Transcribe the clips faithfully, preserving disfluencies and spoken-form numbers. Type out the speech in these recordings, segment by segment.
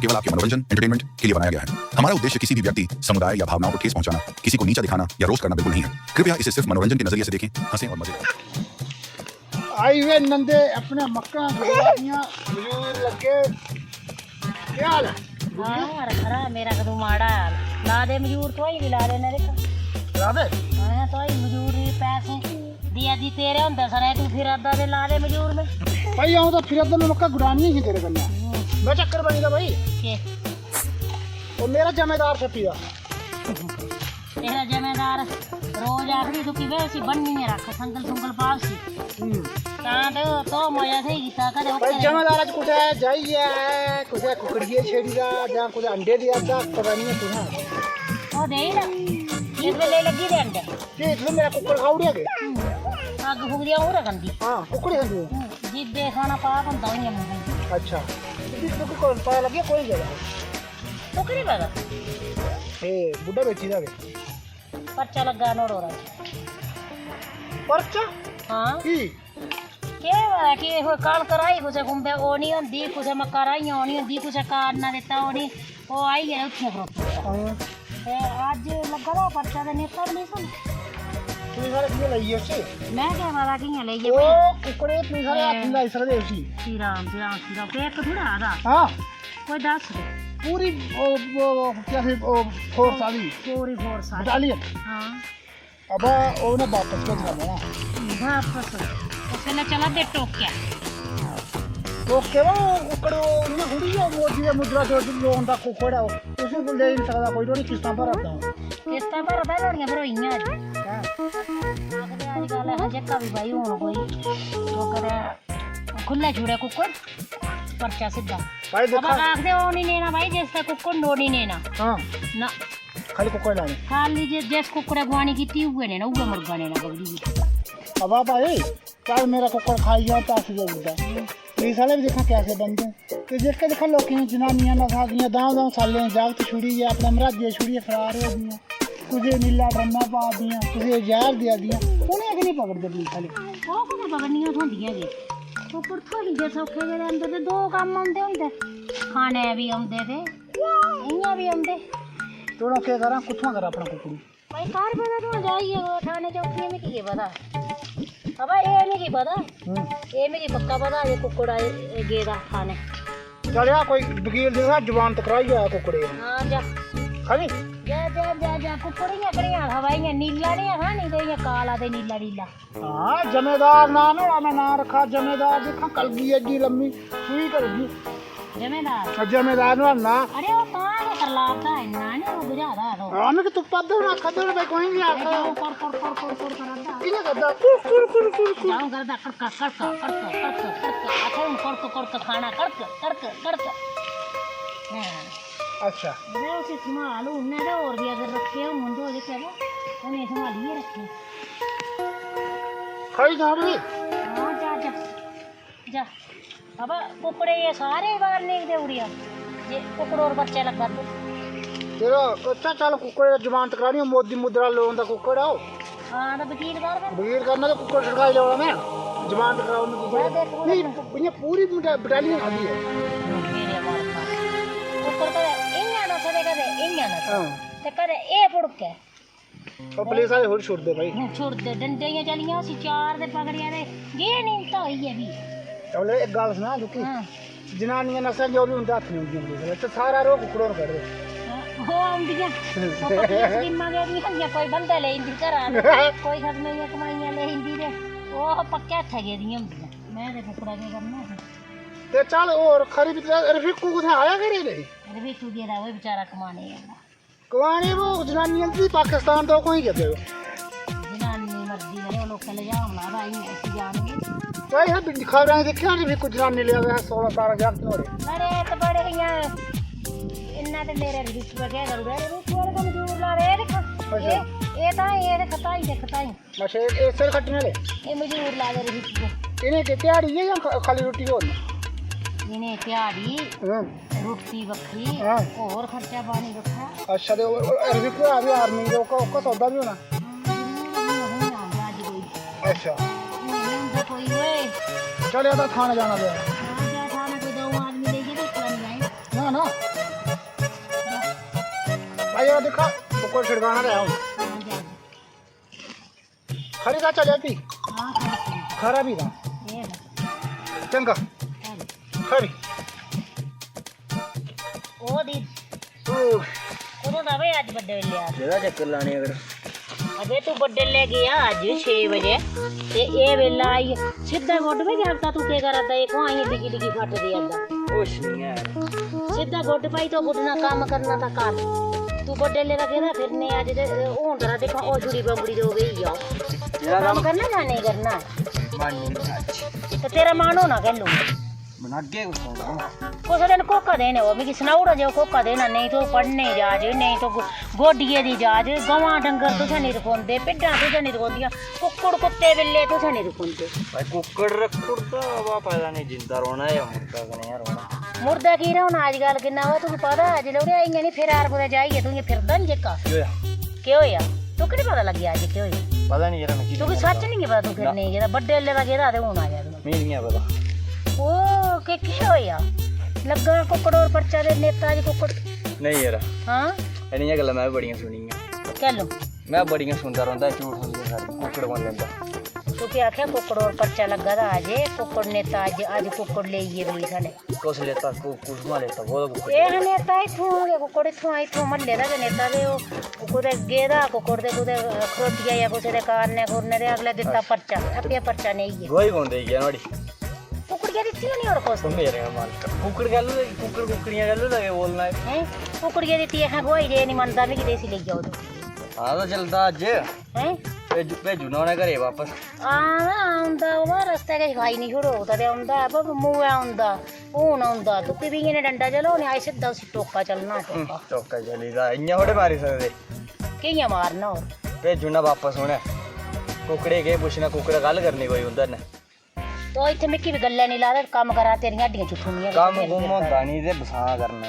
केवल आपके मनोरंजन, एंटरटेनमेंट के लिए बनाया गया है। हमारा उद्देश्य किसी भी व्यक्ति, समुदाय या भावनाओं को ठेस पहुंचाना, किसी को नीचा दिखाना या रोस्ट करना बिल्कुल नहीं है। कृपया इसे सिर्फ मनोरंजन की नजरिए से देखें, हंसें और मजे करें। आई वे नंदे अपने मक्कां गवा दियां, मजूर लग्गे। क्या हाल है? हाँ यार, खरा मेरा कदूं माड़ा हाल। ला दे मजूर, तो ही भी ला दे ना, देखो। ला दे? हाँ, तो ही मजूर ही पैसे दिया दी तेरे होंदे सरे, तू फिर अद्धा दे ला दे मजूर में। भाई, आऊं तो फिर अद्धा में मक्का गुडानी ही तेरे कन्नै। हम्म। मैं चक्कर बनी दा भाई। के? ओ मेरा जमेदार छप्पी दा। तेरा जमेदार रोज आखदी, "तू किवे उसी बन्नी रख, संगल सुंगल पा उसी।" हम्म। तां ते तो मजा स्हेई कीता, कदें भाई, ओके। जमेदार अज्ज कुतै जाइयै, कुतै कुकड़िये छेड़ी दा, जां कुतै अंडे देआ दा, पता निं ऐ कु'त्थै। ओह् देई ना, इस बेल्लै लग्गी दे अंडे। फ्ही तूं मेरा कुक्कड़ खाई ओड़ेआ के? हम्म। अग्ग फुकदी अ'ऊं रखदी। हां, कुक्कड़ खंदी ऐ। हम्म, जीबे खाना पाप होंदा इ'यां मुंहै। अच्छा। ते फ्ही तुगी कोई पता लग्गेआ कोई गेदा? तुगी निं पता? ए, बुड्ढा बेची दा के? पर्चा लग्गा नुहाड़े पर। पर्चा? हां। की? केह् होआ कि कोई कनक राही कुसै खुंबै ओह् निं होंदी, कुसै मक्कां राहियां ओह् निं होंदी, कुसै कारना दित्ता ओह् निं, ओह् आई गेआ उत्थै खड़ोता। हां। ते अज्ज लग्गा दा पर्चा ते नेता बी निं सुन। तुसें साढ़े कि'यां लेई गे उसी? में केह् पता कि'यां लेई गे ओह् भाई। कुक्कड़े तुसें साढ़े हत्थ निं लाई सकदे उसी। श्री राम, श्री राम, श्री राम। ते इक थोह्ड़ा आ दा। हां। कोई दस दे। पूरी, ओ, ओ, ओ, केह् आखदे, ओ, फोर्स आह्ली। पूरी फोर्स आह्ली। बटालियन। हां। अबा, ओह् ना बापस भेजना पौना। बापस? उस बेल्लै चला दे टोके। टोके वा, ओह् कुक्कड़, ओह् इ'यां थोह्ड़ी ऐ, मोदी दे मुद्रा दे लोन दा कुक्कड़ ऐ ओह्। उसी कोई लेई निं सकदा कोई, नुहाड़ी किस्तां भरा दा। किस्तां भरा दा, नुहाड़ियां भरोइयां अज्ज। हां। आखदे अज्जकल असें जेह्का बी भाई हून कोई, ओह् करै, खु'ल्ले छुड़े कुक्कड़, पर्चा सिद्धा। भाई दिक्खो। अबा आखदे ओह् निं लेना भाई, जिस ते कुक्कड़ नोड़ी लेना। हां। ना। खाल्ली कुक्कड़ लैने। खाल्ली जे-, जिस कुक्कड़ै गुआनी कीती, उ'ऐ लेना, उ'ऐ मुर्गा लेना, बगड़ी गी। अबा भाई, चल मेरा कुक्कड़ खाई जा, पैसे देई ओड़दा। पुलिस आह्ले बी दिक्खां कैसे बनदे। ते जेह्के दिक्खां लोकें दियां जनानियां नसा दियां, द'ऊं-द'ऊं साल्लें दे जागत छुड़ियै, अपने मर्हाजै छुड़ियै फरार होई दियां। कुसै नीला ड्रम्मा पा दियां, कुसै जैह्र देआ दियां, उ'नें की निं पकड़दे पुलिस आह्ले? ओह् कु'त्थै पकड़नियां थ्होंदियां जे? ओह् कु'त्थै होंदे सौखे जेह्ड़े अंदर ते दो कम्म औंदे होंदे, खाने बी औंदे ते इ'यां बी औंदे। ते हून केह् करां, कुत्थुआं करां अपना कुक्कड़ू? भाई, घर पता तूं जाइयै ओह् ठाणे चौकियें, मिगी केह् पता। अबा, एह् मिगी पता। हूं। एह् मिगी पक्का पता जे कुक्कड़ आए, एह् गेदा खाने। चलेआ कोई वकील दे घर जमानत कराई आया कुक्कड़े दी। हां, जा। खरी? जा, जा, जा, जा, कुक्कड़ इ'यां कनेहा हा, भाई, इ'यां नीला नेहा हा, निं ते इ'यां काला ते नीला, नीला। हां, जमेदार नांऽ नुहाड़ा, में नांऽ रक्खा जमेदार, दिक्खां कलगी एड्डी लम्मी, सूही कलगी। जमेदार? हां, जमेदार नुहाड़ा नांऽ। अरे, ओह् तां गै करलाऽ दा इन्ना, निं ओह् बुझा दा हा। हां, मिगी तुप्पा दे हून, आखा दे हून, भाई, कोई निं आखा दा। ओह् कर, कर, कर, कर, कर करा दा। कि'यां करदा? कुर, कुर, कुर, कुर, कुर। जां करदा, कड़का, कड़का, कड़का, कड़का, कड़का। आखै हून कड़क, कड़क खाना, कड़क, कड़क, कड़क। हां। अच्छा। में उसी संभाल हून, ते होर बी अगर रक्खे होङन ते ओह् जेह्के तां उ'नें गी संभालियै रक्खे। खाई जा भी। हां, जा, जा। जा। अबा, कुक्कड़े गी सारे वार्निंग देई ओड़ेआ जे कुक्कड़ों पर पर्चे लग्गा दे। चलो, अच्छा, चल, कुक्कड़े दी जमानत करानी, मोदी मुद्रा लोन दा कुक्कड़ ऐ ओह्। हां, ते वकील कर फिर। वकील करना ते कुक्कड़ छड़काई लेना में। जमानत कराओ में कुक्कड़। जा देख, नेईं, इ'यां पूरी बटा-, बटालियन खाद्धी ऐ। मेरे बाल खा। कुक्कड़ कदें इ'यां नसदे, कदें इ'यां नसदे। हां। ते कदें एह् भुड़कै। ओह् पुलिस आह्ले थोड़ी छुड़दे भाई। हून छुड़दे, डंडे दियां चलियां उसी चार ते पकड़ेआ ते गे निं तां होई गे फ्ही। चलो इक गल्ल सनां तुकी। हां। जनानियां नस्सै जो बी उं'दे हत्थ निं औंदियां पुलिस आह्ले। ते सारा रोह् कुक्कड़ों पर कड्ढदे। हां, ओह् औंदियां। ओह् पक्कियां स्कीमां गेदियां होंदियां, कोई बंधे लेई जंदी घरा ते कोई खसमै दियां कमाइयां लेई जंदी ते ओह् पक्के हत्थै गेदियां होंदियां। में ते कुक्कड़ा केह् करना हा? ते चल होर खरी बी ते रफीकू कुत्थै आया घरै गी? रफीकू गेदा ओह् बेचारा कमाने गी। कमाने वो जनानियां दी पाकिस्तान दा कोई गै देओ। जनानी मर्जी करे, ओह् लोकें लजाम ला दा, इ'यां इसी जान निं। भाई, इत्थै खबरां दिक्खियां नी, भी कोई जनानी लेआ दा, सोलां सतारां जागत नुहाड़े। अरे, इक बड़े इ'यां, इन्ना ते मेरे रिश्ते केह् करी ओड़ेआ, रिश्ते आह्ले कमजोर ला दे, एह् दिक्ख, अच्छा। एह्, एह् तां, एह् दिक्ख, ताई दिक्ख, ताई। अच्छा, एह्, एह् सिर खट्टने आह्ले? एह् मजूर ला दे रफीकू। इ'नें केह् ध्याड़ी ऐ जां ख-, खाल्ली रुट्टी होर न? इ'नें ध्याड़ी, हां। रुट्टी बक्खरी, हां। होर खर्चा पानी बक्खरा। अच्छा, ते ओह्, ओह् रफीकू है बी आर्मी च, ओह्का, ओह्का सौदा बी होना। हां, जरूर, हून, हून आंदा अज्ज कोई। अच्छा। हून आंदा कोई, ओए। चल, एह् तां थाने जाना पेआ। हां, जा थाने कोई द'ऊं आदमी लेइयै ते इक्कला निं जाएं। ना, ना। ये दिक्खा, कुक्कड़ छड़काना ते आऊं। खरी दा चलेआ भी। खरा भी दा। चंगा। खरी। ओ दी। ओ। कदों दा वे अज्ज बड्डे बेल्ले आ? जेह्दा चक्कर लाने अगर। अबे तू बड्डे बेल्ले गेआ अज्ज छे बजे। ते ए बेल्ला आई सिद्धा गुड पे जागता, तू केह् करा दा? ए कोहां इ'यां डिगी डिगी फट दे अग्गा? कुछ नहीं है। सिद्धा गुड भाई, तो गुडना काम करना था कर। तू बड्डे बेल्ले दा गेदा फिरने अज्ज ते हून तेरा दिक्खो ओ छुड़ी बंगड़ी दो गई आ। तेरा काम करना जां नेईं करना? मन नहीं था। ते तेरा मन होना कैलू? बनागे कुछ ना। कुसै दिन कोका देने ओ, मिगी सनाई ओड़ो जे ओह् कोका देना, नेईं तो पढ़ने जाच, नेईं तो गो-, गोड्डिये दी जाच, गवां डंगर तुसें निं रखोंदे, भिड्डां तुसें निं रखोंदियां, कुक्कड़ कुत्ते बिल्ले तुसें निं रखोंदे। भाई कुक्कड़ रक्खुड़दा, वा पता निं जिंदा रौह्ना जां मुर्दा कनेहा रौह्ना। मुर्दा की रौह्ना अजकल किन्ना वा तुगी पता ऐ, जिसलै उड़ेआ इ'यां निं फिरार कुतै जाइयै, तूं इ'यां फिरदा निं जेह्का। केह् होआ? केह् होआ? तुगी निं पता लग्गेआ अज्ज केह् होआ? पता निं यरा मिगी तुगी निं सच्च पता। निं पता तूं ना। फिरने गेदा, बड्डे बेल्ले दा गेदा ते हून आया तूं। मिगी निं ऐ पता। ओह् के केह् होआ? लग्गा कुक्कड़ होर परचा दे नेता अज्ज कुक्कड़। नेईं यरा। हां? इन्नियां गल्लां में बी बड़ियां सुनियां। कैलू? में बड़ियां सुनदा रौंह्दा, झूठ सुनदे सारे, कुक्कड़ कौन लैंदा? तूं केह् आखेआ कुक्कड़ होर परचा लग्गा दा अज्ज, कुक्कड़ नेता अज्ज, अज्ज कुक्कड़ लेई गे कोई साढ़े। कुस लेता? कु-, कुस थमां लेता? ओह् कुक्कड़। एह् नेता इत्थुआं गै कुक्कड़, इत्थुआं, इत्थुआं म्हल्ले दा गै नेता ते ओह् कुतै गेदा कुक्कड़ ते कुतै खरोटिया जां कुसै दे कारने कुरने ते अगले दित्ता परचा, छप्पियै परचा नेईं ऐ। गोही कौन देई गेआ नुहाड़ी? कुक्कड़िया दित्ती होनी होर कुस? ओह् मेरे मालक। कुक्कड़ कैलू दे, कुक्कड़ कुक्कड़ियां कैलू लगे बोलना एह्? हैं? कुक्कड़िया दित्ती असें गोही जे निं मनदा मिगी ते इसी लेई जाओ तुस। हां, तां चलदा अज्ज। हैं? भेजू, भेजू ना उ'नें घरै गी बापस। हां, औंदा ओह् रस्तै किश खाई निं छोड़ो, कदें औंदा ऐ, पर मुऐ औंदा, हून औंदा, तुक्की बी इ'यां डंडा चलो, उ'नें आई सिद्धा उसी टोका चलना, हूं, टोका। टोका चली दा, इ'यां थोड़े मारी सकदे। कि'यां मारना होर? भेजू ना बापस उ'नें। कुक्कड़े केह् पुच्छना, कुक्कड़ गल्ल करनी कोई उं'दे कन्नै। तो इत्थै मिक्की बी गल्लै निं ला ते कम्म करा, तेरियां हड्डियां चुत्थुनियां। कम्म कुम्म होंदा निं ते बसांऽ करना।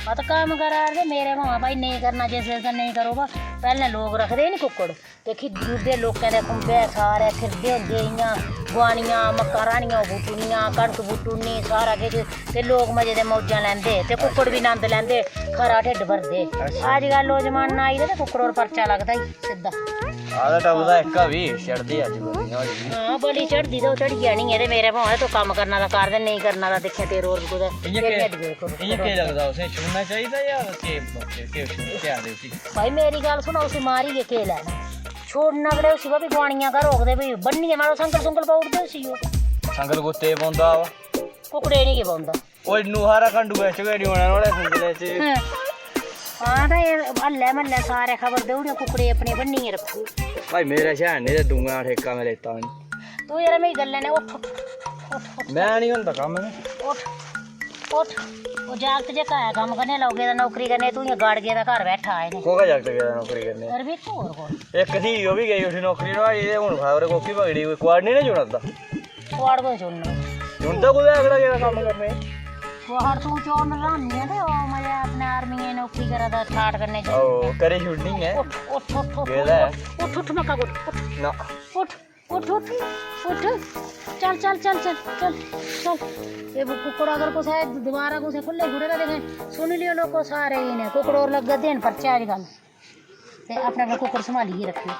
हां, ते कम्म करा दे मेरे भामें भाई नेईं करना, जिस दिन नेईं करो, बा पैह्लें लोक रखदे निं कुक्कड़, ते फ्ही दूए लोकें दे खुंबै सारे फिरदे होंदे इ'यां, गुआनियां, मक्कां राह्नियां, ओह् बुट्टुनियां, कनक बुट्टुनी, सारा किश, ते लोक मजे दे मौजां लैंदे, ते कुक्कड़ बी नंद लैंदे, खरा ढिड्ड भरदे। अच्छा। अजकल ओह् जमाना आई दा ते कुक्कड़ होर परचा लगदा ई सिद्धा। आदा टपदा इक्का बी, चढ़दी अज्ज बली नुहाड़ी बी। हां, बली चढ़दी ते ओह् चढ़ी जानी ऐ, ते मेरे भामें तूं कम्म करना दा कर ते नेईं करना दा दिक्खें तेरे होर बी कुतै इ'यां केह्, हड्डिये उप्पर। इ'यां केह् लगदा, उसी छुड़ना चाहिदा जां केह्, केह्, केह् आखदे उसी? भाई मेरी गल्ल सुनो, उसी मारियै केह् लैना? छोड़ना कड़े उसी, भाभी गुआनियां घर होग ते फ्ही बन्नियै मारो, संगल सुंगल पाई ओड़दे उसी ओह्। संगल कुत्ते पौंदा वा? कुकड़े निं गै पौंदा। ओह् इन्नू हारा खंडुऐ च गै निं होना नुहाड़े संगलै च। हं। हां, ते एह् हल्लै म्हल्लै सारै खबर देई ओड़ेओ, कुकड़े अपने बन्नियै रक्खो। भाई, मेरे शा हैन निं ते दूआ ठेका में लैता निं। तूं यरा, मेरी गल्लै नै उट्ठ, उट्ठ, उट्ठ, उट्ठ। में निं होंदा कम्म। उट्ठ, उट्ठ। ओह् जागत जेह्का ऐ कम्म करने, लोकें दा नौकरी करने, तूं इ'यां गड़ गेदा घर बैठा ऐ। कोह्का जागत गेदा नौकरी करने? रवि, तूं होर कोल। इक थी, ओह् बी गेई उठी नौकरी नुहाड़ी, ते हून खबरै कोह्की पकड़ी, कोई कुआड़ निं ना चुना दा। कुआड़ कु'न चुनना? चुनदा कुतै अगला गेदा कम्म करने। कुआड़ तूं चोर नरामी ऐ ते ओह् मजे अपने आर्मी दी नौकरी करा दा ठाट कन्नै जाइयै। ओह्, करी छुड़नी ऐ। उट्ठ, उट्ठ, उट्ठ, उट्ठ, गेदा ऐ। उट्ठ, उट्ठ, उट्ठ, मक्का उट्ठ, उट्ठ। ना। उट्ठ, उट्ठ, उट्ठ। चल, चल, चल, चल, चल, चल। एह् कुक्कड़ अगर कुसै दोबारा कुसै खु'ल्ले छुड़े दा ते सुनी लियो लोको सारे इ'नें कुक्कड़ होर लग्गा दे न परचे अजकल। ते अपने अपने कुक्कड़ सम्हालियै रक्खेओ।